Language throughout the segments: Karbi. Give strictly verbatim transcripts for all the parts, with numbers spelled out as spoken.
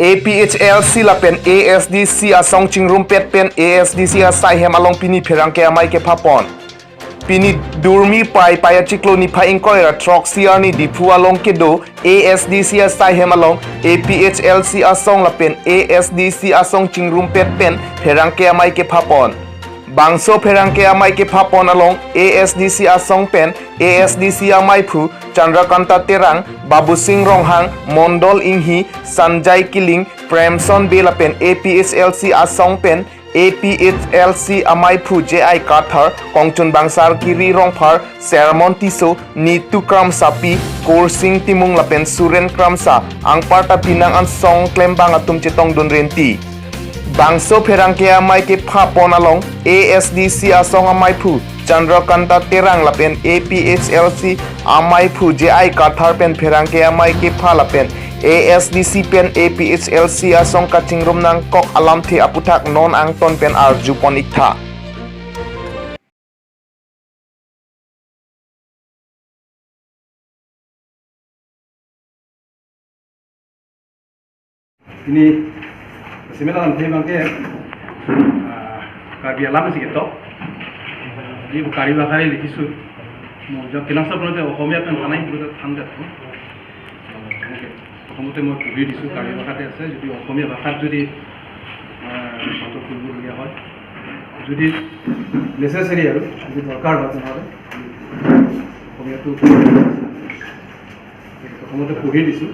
A P H L C lapen A S D C asong chingrumpet pen A S D C asaihem along pini pherangke amei kephapon. Pini Durmi Pai, Pai achiklo, niphai ingkoi ra throksi arni Diphu along kedo A S D C asaihem along A P H L C asong lapen A S D C asong chingrumpet pen pherangke amei kephapon. Bangso pherangke amei kephapon along A S D C asong pen A S D C ameiphu Chandrakanta Terang, Babu Singh Ronghang, Mondol Inghi, Sanjay Killing, Premson Bey lapen A P H L C asong pen A P H L C ameiphu J I Kathar, Kongchun Bangsar, Giri Rongphar, Sermon Tisso, Nitu Kramsapi, Kursing Timung lapen Suren Kramsa, anparta pinang an song klembang atum chetongdun renti. Bangso pherangke amei kephapon along A S D C asong ameiphu Chandrakanta Terang lapen A P H L C ameiphu J I Kathar pen pherangke amei kepha lapen A S D C pen A P H L C asong kachingrum nangkok alamthe aputhak non angton pen arjupon iktha. Ini semen alamthe abangke, ah, Karbi alam isi ketok. Ini Karbi bhasha likhise. Mo jab kinasa pura Oxomiya pen thanai pura than jat. Oke. প্ৰথমতে মই পঢ়ি দিছোঁ, কাৰ্বি ভাষাতে আছে। যদি অসমীয়া ভাষাত যদি, আহ, মাতটো কৰিবলগীয়া হয়, যদি নেচেচাৰী আৰু যদি দৰকাৰ হয়, তেনেহ'লে অসমীয়াটো প্ৰথমতে পঢ়ি দিছোঁ।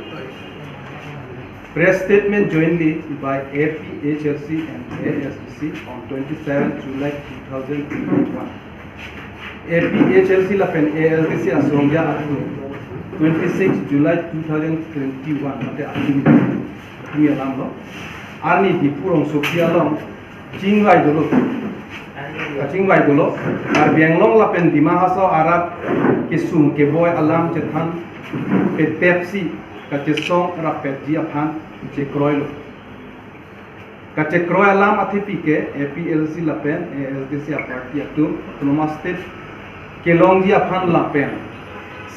Press statement jointly by A P H L C and A S D C on twenty-seventh July two thousand twenty-one. A P H L C lapen A S D C asong atum twenty-six July two thousand twenty-one mate atum, atum alam lo. Arni Diphu rongsopi along chingvai dolo. Kachingvai dolo. Karbi Anglong lapen Dima Hasao arat kesung keboi alam chethan petepsi kachesong rapetji aphan chekroilo. Kachekroi alam athepi ke A P L C lapen A S D C aparty atum Autonomous State kelongji aphan lapen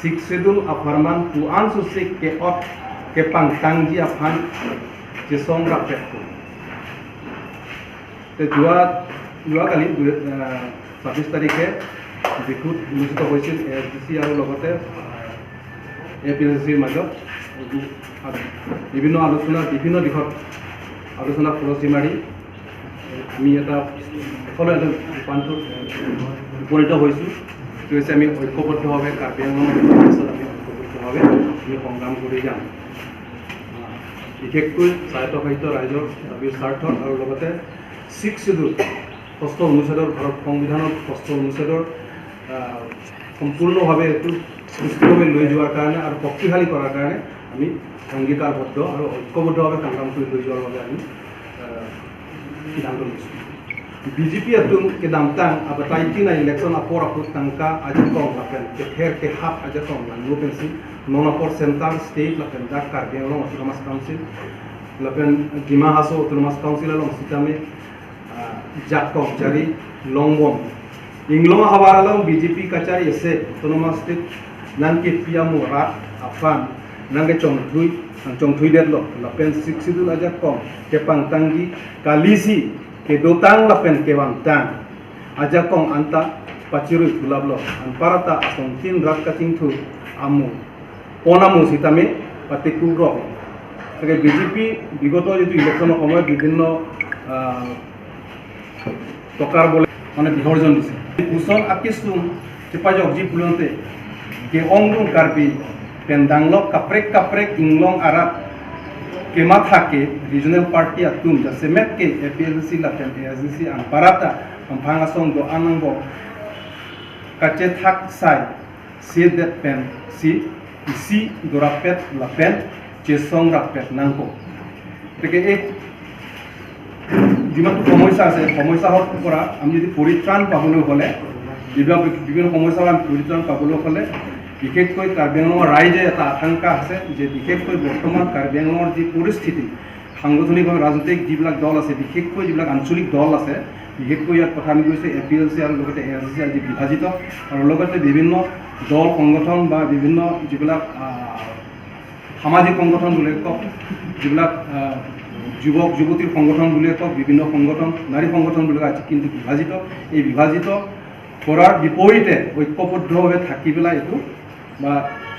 Sixth Schedule apharman pu-an susik ke-ot kepangtangji aphan chesong rapet ko. Te যোৱা, যোৱাকালি, দুই, আহ, ছাব্বিছ তাৰিখে Diphut অনুষ্ঠিত হৈছিল এ S D C আৰু লগতে A P L চিৰ মাজত বিভিন্ন আলোচনা, বিভিন্ন দিশত আলোচনা খৰচি মাৰি আমি এটা সফল এটা ৰূপান্ত উপনীত হৈছোঁ। এইটো হৈছে আমি ঐক্যবদ্ধভাৱে কাৰ্বি আংলঙৰ ইতিহাসত আমি ঐক্যবদ্ধভাৱে আমি সংগ্ৰাম কৰি যাম। বিশেষকৈ স্বায়ত্তশাসিত ৰাইজৰ দাবীৰ স্বাৰ্থত আৰু লগতে ছিক্স শ্বিডিউল, ষষ্ঠ অনুচ্ছেদৰ, ভাৰত সংবিধানৰ ষষ্ঠ অনুচ্ছেদৰ, আহ, সম্পূৰ্ণভাৱে এইটো সুস্থিৰভাৱে লৈ যোৱাৰ কাৰণে আৰু শক্তিশালী কৰাৰ কাৰণে আমি অংগীকাৰবদ্ধ আৰু ঐক্যবদ্ধভাৱে সংগ্ৰাম কৰি লৈ যোৱাৰ বাবে আমি, আহ, সিদ্ধান্ত লৈছোঁ। B J P atum kedamtang abatai tina election apor aput tangka ajakong lapen kether kehap ajakong langno pensi non apor center, state lapen dak Karbi Anglong Autonomous Council lapen Dima Hasao Autonomous Council along sitame, ah, jakong jari longbom. Inglong ahavar along B J P kachari ase Autonomous State nangkepi amo rat aphan nangkechongthui, nangchongthuidetlo lapen Sixth Schedule ajakong kepangtangji kalisi kedotang lapen kevangtang ajakong anta pachirui thulaplo, anparta asongtin rat kachingthu amo pon amo sitame pateku rok. Sake B J P বিগত যিটো ইলেকশ্যনৰ সময়ত বিভিন্ন, আহ, প্ৰকাৰ বোলে মানে বিসৰ্জন দিছে। Puson akesung chepajokji pulote ke-ongdung Karbi pen danglok kaprek kaprek Inglong arat kematha ke regional party atum jasemet ke A P L C lapen A S D C anparta amphang asong do-an angbong kachethak sai sedet pensi isi dorapet lapen chesong rapet nangkok. গতিকে এই যিমানটো সমস্যা আছে, সমস্যাৰ পৰা আমি যদি পৰিত্ৰাণ পাবলৈ হ'লে, যিবিলাক বিভিন্ন সমস্যাৰ পৰা আমি পৰিত্ৰাণ পাবলৈ হ'লে বিশেষকৈ কাৰ্বি আংলঙৰ ৰাইজে এটা আশংকা আছে যে বিশেষকৈ বৰ্তমান কাৰ্বি আংলঙৰ যি পৰিস্থিতি, সাংগঠনিকভাৱে ৰাজনৈতিক যিবিলাক দল আছে, বিশেষকৈ যিবিলাক আঞ্চলিক দল আছে, বিশেষকৈ ইয়াত কথা আমি কৈছোঁ এ পি এল চি আৰু লগতে এ এছ ডি চি আজি বিভাজিত আৰু লগতে বিভিন্ন দল সংগঠন বা বিভিন্ন যিবিলাক, আহ, সামাজিক সংগঠন বুলিয়ে কওক, যিবিলাক আহ, যুৱক যুৱতীৰ সংগঠন বুলিয়ে কওক, বিভিন্ন সংগঠন, নাৰী সংগঠন বুলিয়ে কওক, আজি কিন্তু বিভাজিত। এই বিভাজিত কৰাৰ বিপৰীতে ঐক্যবদ্ধভাৱে থাকি পেলাই এইটো বা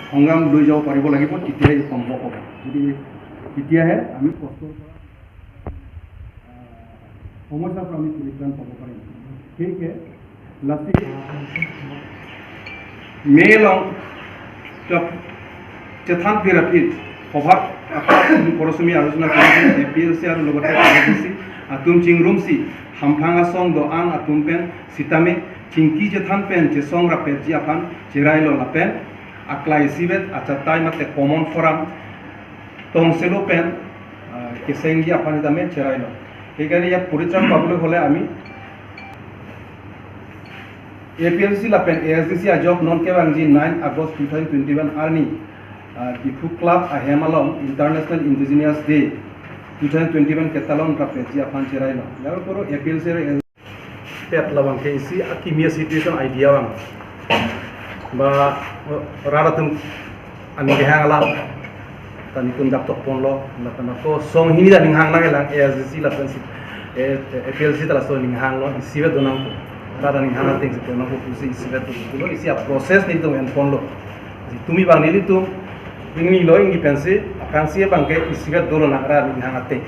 সংগ্ৰাম লৈ যাব পাৰিব লাগিব, তেতিয়াহে সম্ভৱ হ'ব। যদি তেতিয়াহে আমি কষ্টৰ পৰা সমস্যাৰ পৰা আমি পৰিত্ৰাণ পাব পাৰিম। সেয়েহে লাচিত মে' লং ত' chethanpher aphi সভাত পৰচুমি আলোচনা কৰিছিল। এ পি এল চি আৰু লগতে আৰ এছ ডি চি আতুম chingrumsi Hamphang asong do-an atum pen sitame chingki chethan pen chesong rapetji aphan cherailo lapen aklai isivet achatai mate common forum tongselo pen, ah, kesengji aphan sitame cherailo. Hekari ya puritran pablo hole ami A P L C lapen A S D C ajok non kevangji nine August two thousand twenty-one arni, ah, Diphu Club ahem along International Indigenous Day two thousand twenty-one ketalon rapetji aphan cherailo. Yar koro A P L C pet labang ke isi akimi situation idea bang. Ba, rara tum ani kehang alam. Tani tum dap tok ponlo, lapen ako song hini da ninghang nang elang A S D C lapen si, eh, A P L C ta laso ninghanglo, isivet donang po. Rara ninghang ateng si ponang po pusi isivet tu lo, isi a process nelitum en ponlo. Tumi bang nelitum, ingnilo ingni pensi, aphrangsi bang ke isivet dolo nang rara ninghang ateng.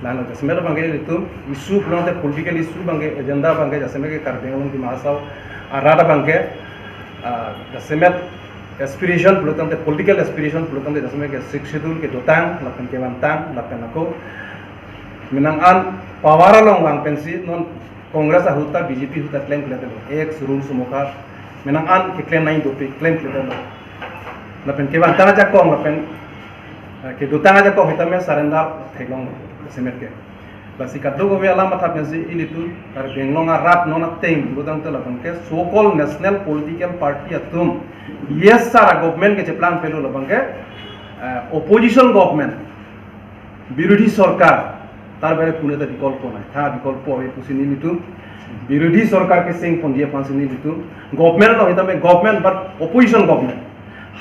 Lalo jasemet bang ke itum issue pulote political issue bang ke agenda bang ke jasemet ke Karbi Anglong Dima Hasao arat bang ke, ah, jasemet aspiration pulote political aspiration pulote jasemet ke Sixth Schedule kedotang lapen kevantang lapen ako menang an power along vang pensi non Congress ahut ta B J P ahut ta claim kle telo. Ex rule sumokha menang an keklem nai dopik claim kle telo. Lapen kevantang ajakong lapen, eh, kedotang ajakong sitame surrender theklong semet ke. Lasi kadokave alam athap pensi ilitum Karbi Anglong arat non ateng kedotang te labang ke so-called national political party atum yes sara government kecheplang pelo labang ke, eh, opposition government, বিরোধী চৰকাৰ, তাৰ বাহিৰে কোনো এটা বিকল্প নাই। Tha বিকল্প ave pusi nelitum বিরোধী চৰকাৰ keseng ponji aphansi nelitum government lo sitame government but opposition government.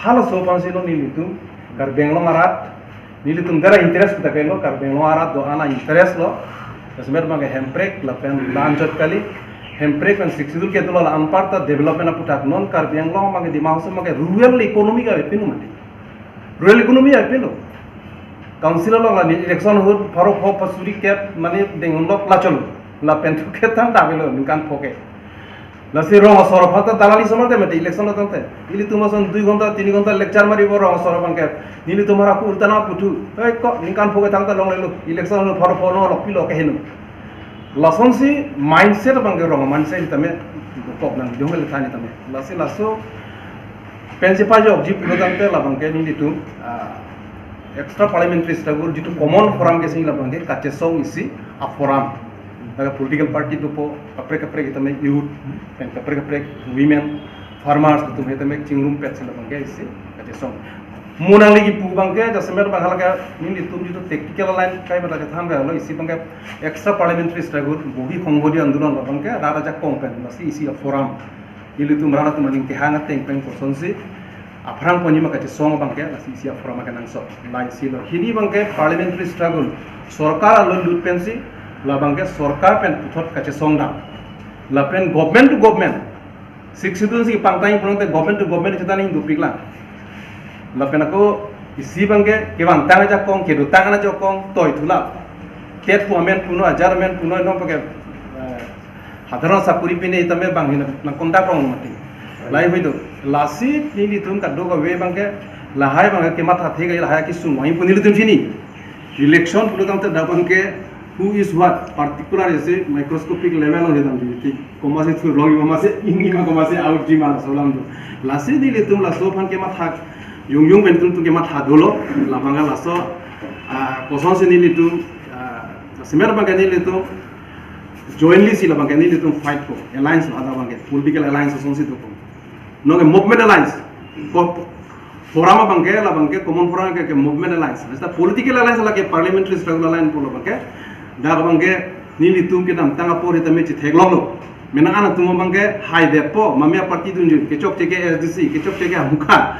Halaso aphansi lo nelitum Karbi Anglong arat nelitum dera interest kita kailo Karbi Anglong arat do-an a interest lo. Jasemet bang ke hemprek lapen la-anchot kali, hemprek pen Sixth Schedule kedo lo la-anpar ta development aputhak non Karbi Anglong bang ke Dima Hasao bang ke rural economy ka pinu mati. Rural economy ya pilo. Council along la ni election ahut pharo pho pasuri kep mane deng unlok lachol. Lapen thu kep than ta pilo ningkan pho ke. Lasi rong asor aphan ta dalali somar te mate election lo tangte. Ilitum ason dui ghonta, tini ghonta lecture mari bo rong asor aphan ke. Nelitum hara ku ulta na puthu. Hei ko ningkan pho ke tang ta longlelo. Election ahut pharo pho no lok pilo ke henu. Lasonsi mindset bang ke rong mindset tame kok nang jong le thani tame. Lasi laso pensi pajokji pulo tangte labang ke nelitum, ah, extra parliamentary struggle jitu common forum keseng labang ke kachesong isi a-forum. Laga political party dopo kaprek kaprek sitame youth, pen kaprek kaprek women, farmers atum sitame chingrum pet si labang ke isi kachesong. Mo nanglegi pu bang ke jasemet bang hala ke nelitum jitu tactical line kai bata kethan bang lo isi bang ke extra parliamentary struggle, bohi khongbodi andolon labang ke rara ajakong pen lasi isi a-forum. Ilitum rara atum aning kehang ateng pen kosonsi aphrang ponji ma kachesong bang ke lasi isi a-forum kenangsot. Laisi lo hini bang ke parliamentary struggle. Sorkar alun lut pensi labang ke sorkar pen puthot kachesong dam. Lapen government to government. Sixth Schedule si pangtai pulote government to government chethan ning dopik lang. Lapen ako isi bang ke kevantang ajakong, kedotang ajakong, toi thulap. Tet pu amen puno, ajar amen puno, non pake, eh, Hadharon sakuri pine itame bang hina nang kontak rong mati. Lahai hoito. Lasi nelitum kadokave bang ke lahai bang ke matha thek lahai kesung wai pu nelitum chini. Election pulo tangte dak bang ke who is what particular isi microscopic level lo hitam di. Komase thurlong, komase ingni ma, komase out ji ma laso alam do. Lasi nelitum laso aphan kematha yung yung pen tum tum kematha dolo. Labang laso, ah, kosonsi nelitum, ah, semer bang ke nelitum jointly si labang ke nelitum fight ko, alliance lo ada bang ke, political alliance asonsi do ko. Non ke movement alliance. Ko forum abang ke labang ke common forum ke, ke movement alliance. Nesta political alliance lake parliamentary struggle alliance pulo bang ke. Dak bang ke nelitum kedamtang apor sitame chetheklonglo. Menang an atum bang ke hai depo, mami a-party dunjun, kechokche ke S D C, kechokche ke Hamkha.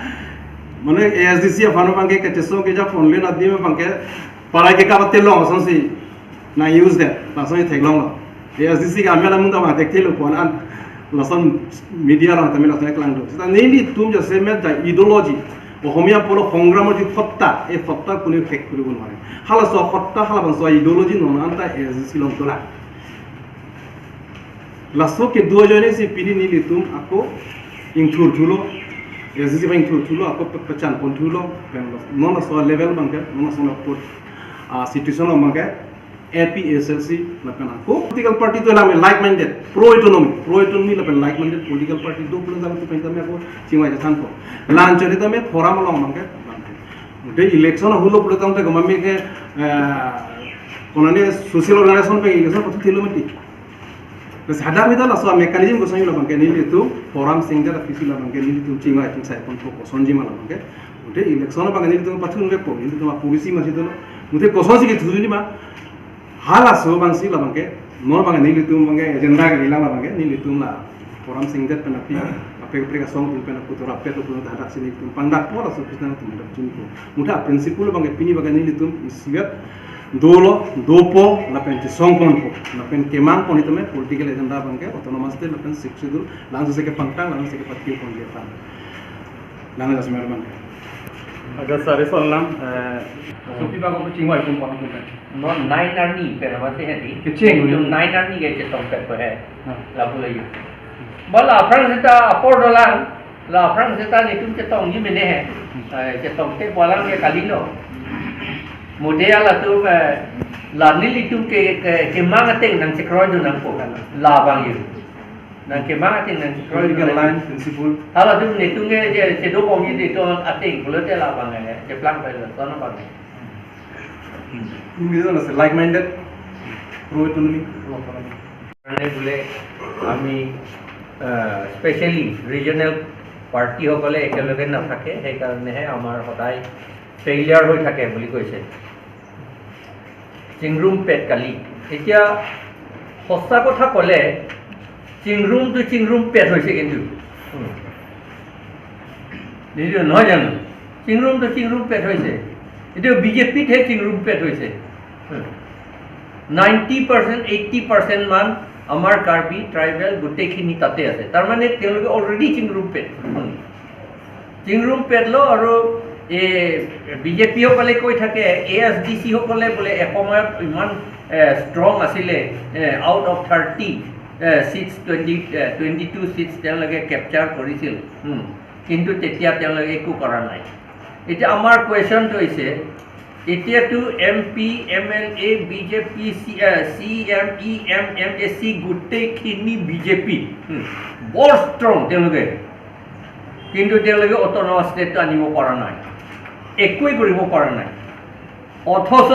Mane A S D C aphan abangke kachesong ke ja phone le na di abangke parai ke kaba telong asonsi nang use det, lasonsi theklonglo. A S D C ke amel amung ta bang thekthelo pon an lason media along tame lason klangdo. Seta nelitum jasemet ja ideology, Ohomia pulo hongram ji hotta, e hotta kuni thek kuri bun mare. Halaso hotta, halabangso ideology non anta A S D C along dolang. Laso kedo ajoine si pini nelitum ako ingthurthulo, A S D C abang ingthurthulo, ako pe-, pechan ponthulo, pen laso, non laso level abangke, non laso apot, ah, situation abangke, A P H L C, lapen ako political party dolang me like-minded, pro autonomy, pro autonomy lapen like-minded political party do pulo jang tu pen tame ako chingvai chethanpo. La-anchot tame forum along abangke, abangke. Te election ahut lo pulo tangte ko mami ke, eh, konane social organization pen election pathuthelo mati. Terus hadak mita laso mechanism kosonji labangke nelitum forum singdet apisi labangke nelitum chingvai chingsai ponpo kosonji ma labangke. Mate election abangke nelitum pathunvepo, nelitum a-policy masi dolo. Mate kosonsi kethunji ma, halaso abangsi labangke, non abangke nelitum abangke agenda ke hilang labangke nelitum la forum singdet pen api, apek apek asong atum pen aputhot apet atum hadaksi nelitum pangdakpo laso Krishna atum hadak chunpo. Mate a-principle abangke pini abangke nelitum isivet dolo, dopo, lapen chesong ponpo, lapen kemang pon tame political agenda abangke autonomous state lapen Sixth Schedule, langsung si kepangtang, langsung si kepatio pon dia pan. Lang das mer abangke. Agar sari solam, eh, Sopi bago ko chingvai pon pon pon. Non nine arni pen mati hedi. Kecheng. Itu nine arni ke chetongpet ko he. Ha. Lapu lagi. Bala aphrang seta apor dolang, la aphrang seta netum chetongji mene he. Eh, chetongte pu alam ke kalilo. Mode alatum, eh, la nelitum ke, ke, kemang ateng nangchekroidun nangpo kan. Labang yu. Nangkemang ateng nangchekroidun. Political line, principle. Halatum netum ke je, chedobomji netum ateng pulote labang he. Cheplang pelo, tono bang he. Ini adalah like-minded, pro autonomy, pro autonomy. মানে বোলে আমি, আহ, especially regional পাৰ্টিসকলে একেলগে নাথাকে, সেইকাৰণেহে আমাৰ সদায় ফেইলিয়াৰ হৈ থাকে বুলি কৈছে। চিংৰুম পেট কালি। এতিয়া সঁচা কথা ক'লে চিংৰুমটো চিংৰুম পেট হৈছে কিন্তু। উম। নিদিও নহয় জানো? চিংৰুমটো চিংৰুম পেট হৈছে। এতিয়া বিজেপিতহে চিংৰুম পেট হৈছে। নাইণ্টি পাৰ্চেণ্ট, এইটি পাৰ্চেণ্ট মান আমাৰ কাৰ্বি ট্ৰাইবেল গোটেইখিনি তাতে আছে। তাৰমানে তেওঁলোকে অলৰেডি চিংৰুম পেট। চিংৰুম পেটলো আৰু এই বিজেপিসকলে কৈ থাকে, এ এছ ডি চি সকলে বোলে এসময়ত ইমান, এ, ষ্ট্ৰং আছিলে, out of thirty six, twenty, twenty two six তেওঁলোকে কেপচাৰ কৰিছিল। উম। কিন্তু তেতিয়া তেওঁলোকে একো কৰা নাই। এতিয়া আমাৰ কুৱেশ্যনটো হৈছে, এতিয়াতো M P, M L A, B J P, C, A, C M, E M, M A C গোটেইখিনি বি জে পি। উম। বৰ ষ্ট্ৰং তেওঁলোকে। কিন্তু তেওঁলোকে অট'নমাছ ষ্টেটটো আনিব পৰা নাই, একোৱেই কৰিব পৰা নাই। অথচ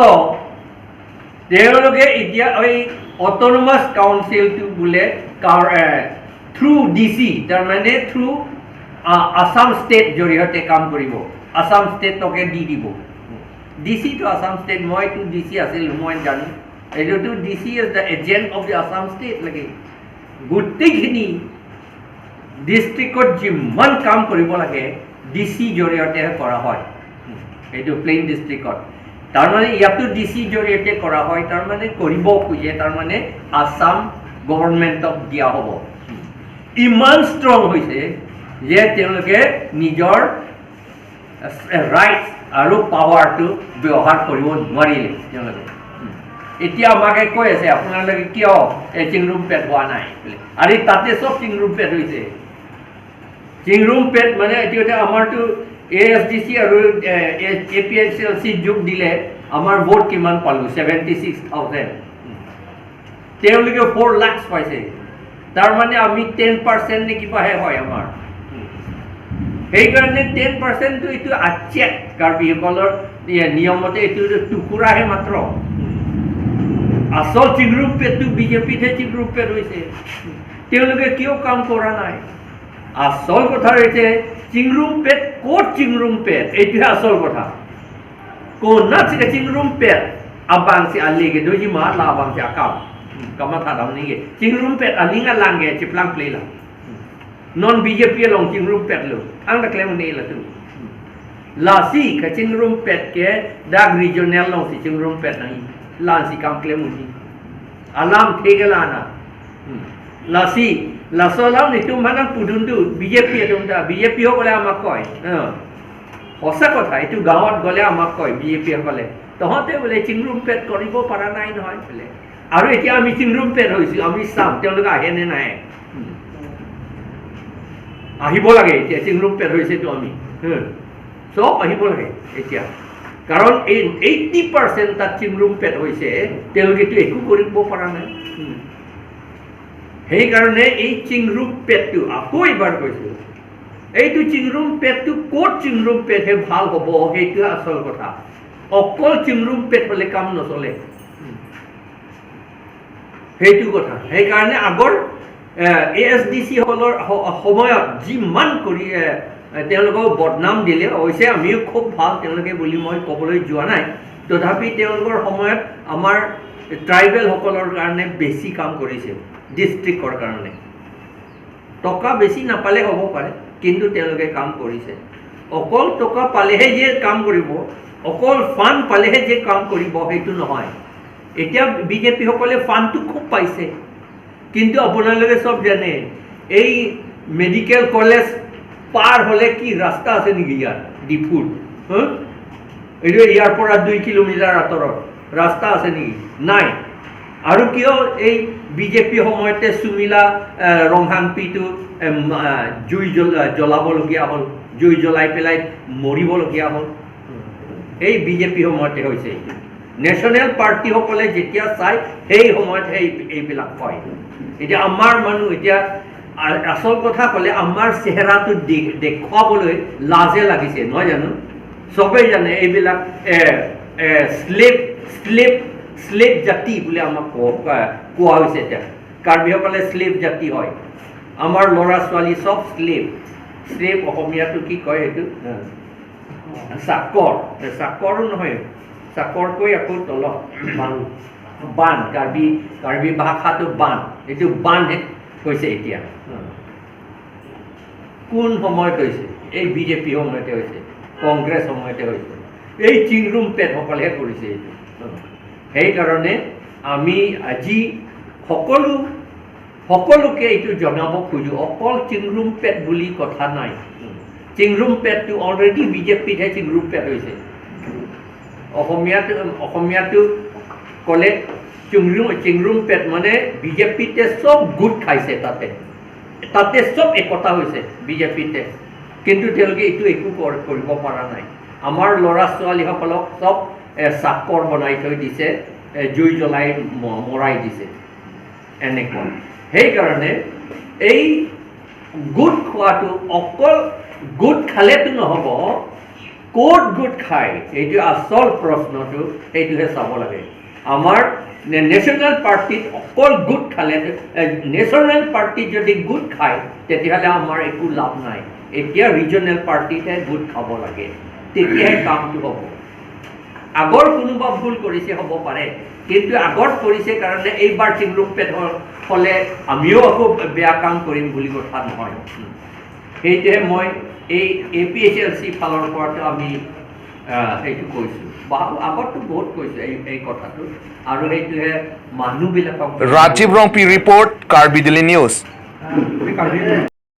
তেওঁলোকে এতিয়া এই অট'নমাছ কাউন্সিলটো বোলে থ্ৰু ডি চি, তাৰমানে থ্ৰু আছাম ষ্টেট জৰিয়তে কাম কৰিব, আছাম ষ্টেটকে দি দিব। ডি চিটো আছাম ষ্টেট, মইতো ডি চি আছিলোঁ, মই জানো। এইটোতো D C is the agent of the Assam state লাগে। গোটেইখিনি ডিষ্ট্ৰিক্টত যিমান কাম কৰিব লাগে ডি চি জৰিয়তেহে কৰা হয়। এইটো প্লেইন ডিষ্ট্ৰিক্টত। তাৰমানে ইয়াতো ডি চি জৰিয়তে কৰা হয়, তাৰমানে কৰিব খোজে, তাৰমানে আছাম গভৰ্ণমেণ্টক দিয়া হ'ব। ইমান ষ্ট্ৰং হৈছে যে তেওঁলোকে নিজৰ ৰাইটছ আৰু পাৱাৰটো ব্যৱহাৰ কৰিব নোৱাৰিলে তেওঁলোকে। এতিয়া আমাকে কৈ আছে, আপোনালোকে কিয় এই চিংৰুম পেট হোৱা নাই বুলি। আৰে তাতে চব চিংৰুম পেট হৈছে। চিংৰুম পেট মানে এইটো এতিয়া আমাৰতো এ এছ ডি চি আৰু এ পি এইচ এল চি যোগ দিলে আমাৰ ভোট কিমান পালো? Seventy six thousand. তেওঁলোকে ফ'ৰ লাখছ পাইছে। তাৰমানে আমি টেন পাৰ্চেণ্ট নে কিবাহে হয় আমাৰ। সেইকাৰণে টেন পাৰ্চেণ্টটো এইটো আচেক কাৰ্বিসকলৰ নিয়মতে এইটো টুকুৰাহে মাত্ৰ। আচল চিংৰুম পেটটো বি জে পিতহে চিংৰুম পেট হৈছে। তেওঁলোকে কিয় কাম কৰা নাই? আচল কথা হৈছে চিংৰুম পেট ক'ত চিংৰুম পেট, এইটোহে আচল কথা। Konat si kachingrumpet, abang si ale ke doji ma, la abang si akam. Kamatha dam ningke. Chingrumpet aling alang ke chiplang play la. Non B J P along chingrumpetlo. Ang da klem ne la tu. Lasi kachingrumpet ke dak regional alongsi chingrumpet nangji. Lasi kam klem unji. Alam thek ke la na. Hmm. Lasi, laso alam netum aphan nangpudun do, B J P atum ta, B J P সকলে আমাক কয়। হ্যাঁ। সঁচা কথা, এইটো গাঁৱত গ'লে আমাক কয়, B J P সকলে। তহঁতে বোলে চিংৰুম পেট কৰিব পৰা নাই নহয় বোলে। আৰু এতিয়া আমি চিংৰুম পেট হৈছো, আমি চাম, তেওঁলোকে আহে নে নাহে। হুম। আহিব লাগে এতিয়া, চিংৰুম পেট হৈছেতো আমি। হুম। চব আহিব লাগে এতিয়া। কাৰণ এই এইটি পাৰ্চেণ্ট তাত চিংৰুম পেট হৈছে, তেওঁলোকেতো একো কৰিব পৰা নাই। হুম। সেইকাৰণে এই চিংৰুম পেটটো, আকৌ এবাৰ কৈছো, এইটো চিংৰুম পেটটো ক'ত চিংৰুম পেটহে ভাল হ'ব, সেইটোহে আচল কথা। অকল চিংৰুম পেট হ'লে কাম নচলে। সেইটো কথা। সেইকাৰণে আগৰ, এ, এ এছ ডি চি সকলৰ স-, সময়ত যিমান কৰি, এ, এ, তেওঁলোকক বদনাম দিলে, অৱশ্যে আমিও খুব ভাল তেওঁলোকে বুলি মই ক'বলৈ যোৱা নাই। তথাপি তেওঁলোকৰ সময়ত আমাৰ ট্ৰাইবেলসকলৰ কাৰণে বেছি কাম কৰিছে, ডিষ্ট্ৰিক্টৰ কাৰণে। টকা বেছি নাপালে হ'ব পাৰে, কিন্তু তেওঁলোকে কাম কৰিছে। অকল টকা পালেহে যে কাম কৰিব, অকল ফাণ্ড পালেহে যে কাম কৰিব, সেইটো নহয়। এতিয়া বি জে পি সকলে ফাণ্ডটো খুব পাইছে, কিন্তু আপোনালোকে চব জানে, এই মেডিকেল কলেজ পাৰ হ'লে কি ৰাস্তা আছে নেকি ইয়াত ডিফুত? হা? এইটো ইয়াৰ পৰা দুই কিলোমিটাৰ আঁতৰত ৰাস্তা আছে নেকি? নাই। আৰু কিয় এই বি জে পি সময়তে সুমিলা, এ, ৰংহাংপিটো, এ, মা-, জুই জ্বল-, জ্বলাবলগীয়া হ'ল, জুই জ্বলাই পেলাই মৰিবলগীয়া হ'ল? এই বি জে পি সময়তে হৈছে এইটো। নেশ্যনেল পাৰ্টিসকলে যেতিয়া চায়, সেই সময়তহে এই-, এইবিলাক হয়। এতিয়া আমাৰ মানুহ এতিয়া আ-, আচল কথা ক'লে আমাৰ চেহেৰাটো দে-, দেখুৱাবলৈ লাজে লাগিছে, নহয় জানো? চবেই জানে এইবিলাক, এ, এ, শ্লেভ, শ্লেভ, শ্লেভ জাতি বুলি আমাক কোৱা, কোৱা, কোৱা হৈছে এতিয়া। কাৰ্বিসকলে শ্লেভ জাতি হয়। আমাৰ ল'ৰা ছোৱালী চব শ্লেভ। শ্লেভ অসমীয়াটো কি কয় এইটো? চাকৰ। এ, চাকৰো নহয়। চাকৰকৈ আকৌ তলত। বান। বান। কাৰ্বি, কাৰ্বি ভাষাটো বান। এইটো বানহে হৈছে এতিয়া। কোন সময়ত হৈছে? এই বি জে পি সময়তে হৈছে, কংগ্ৰেছ সময়তে হৈছে। এই চিংৰুম পেটসকলেহে কৰিছে এইটো। সেইকাৰণে আমি আজি সকলো, সকলোকে এইটো জনাব খোজো, অকল চিংৰুম পেট বুলি কথা নাই। চিংৰুম পেটটো অলৰেডি বি জে পিতহে চিংৰুম পেট হৈছে। অসমীয়াটো, অসমীয়াটো ক'লে চিংৰুম, চিংৰুম পেট মানে বি জে পিতে চব গোট খাইছে তাতে। তাতে চব একতা হৈছে বি জে পিতে, কিন্তু তেওঁলোকে এইটো একো কৰ-, কৰিব পৰা নাই। আমাৰ ল'ৰা ছোৱালীসকলক চব, এ, চাকৰ বনাই থৈ দিছে, এ, জুই জ্বলাই ম-, মৰাই দিছে, এনেকুৱা। সেইকাৰণে এই গোট খোৱাটো অকল গোট খালেতো নহ'ব, ক'ত গোট খায়, এইটো আচল প্ৰশ্নটো, সেইটোহে চাব লাগে। আমাৰ নে-, নেশ্যনেল পাৰ্টিত অকল গোট খালে, এ, নেশ্যনেল পাৰ্টিত যদি গোট খায়, তেতিয়াহ'লে আমাৰ একো লাভ নাই। এতিয়া ৰিজনেল পাৰ্টিতহে গোট খাব লাগে, তেতিয়াহে কামটো হ'ব। আগৰ কোনোবা ভুল কৰিছে হ'ব পাৰে, কিন্তু আগত কৰিছে কাৰণে এইবাৰ চিংৰুম পেট হ-, হ'লে আমিও আকৌ বেয়া কাম কৰিম বুলি কথা নহয়। সেইটোহে মই এই এ পি এইচ এল চি ফালৰ পৰাতো আমি, আহ, সেইটো কৈছো। বা-, আগততো বহুত কৈছো এই, এই কথাটো। আৰু সেইটোহে মানুহবিলাকক ৰাজীৱ ৰংপি ৰিপৰ্ট, কাৰ্বি ডেইলী নিউজ।